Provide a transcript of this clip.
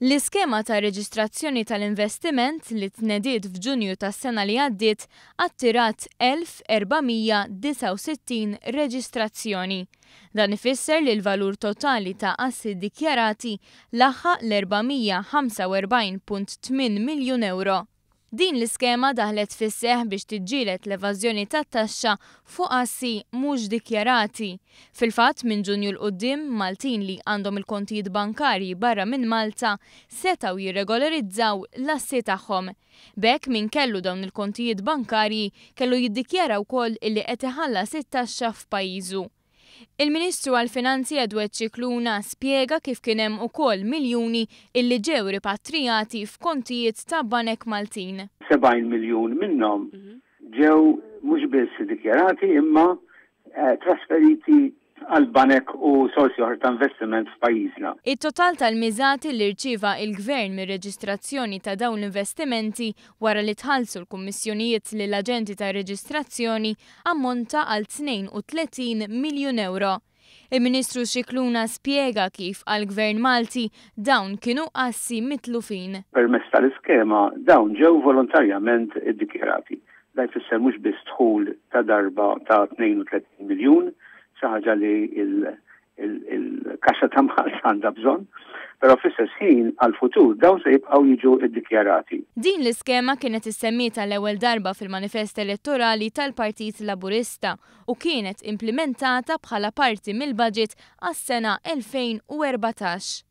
L-iskema ta' reġistrazzjoni tal-investiment li tnediet f'Ġunju tas-sena li għaddiet attirat 1,469 reġistrazzjoni. Dan ifisser li l-valur totali ta' assi ddikjarati laħaq l-445.8 miljun ewro. Din l-iskema daħlet fis-seħħ biex tiġġieled l-evażjoni tat-taxxa fuq assi mhux dikjarati. Fil-fatt, minn Ġunju 'l quddiem, Maltin li għandhom il-kontijiet bankarji barra minn Malta setgħu jirregolarizzaw l-assi tagħhom. B'hekk min kellu dawn il-kontijiet bankarji kellu jiddikjara wkoll illi qed iħallas it-taxxa f'pajjiżu. Il-Ministru għall-Finanzi Edward Scicluna spjega kif kien hemm ukoll miljuni illi ġew ripatrijati f'kontijiet ta' banek Maltin. 70 miljun minnhom ġew mhux biss iddikjarati imma trasferiti għal banek u sorsi oħra ta' investiment f'pajjiżna. It-total tal-miżati li rċieva il-Gvern mir-reġistrazzjoni ta' dawn l-investimenti wara li tħallsu l-kummissjonijiet lill-aġenti tar-reġistrazzjoni ammonta għal 32 miljun ewro. Il-Ministru Scicluna spjega kif għall-Gvern Malti dawn kienu assi mitlufin. Permezz tal-iskema dawn ġew volontarjament iddikjarati. Dan jfisser mhux biss dħul ta' darba ta' 32 miljun, xi ħaġa li il-kaxxa ta' Malta għandha bżonn, però fl-istess ħin għall-futur dawn se jibqgħu jiġu ddikjarati. Din l-iskema kienet issemmiet għall-ewwel darba fil-manifest elettorali tal-Partit Laburista u kienet implimentata bħala parti mill-budget għas-sena 2014.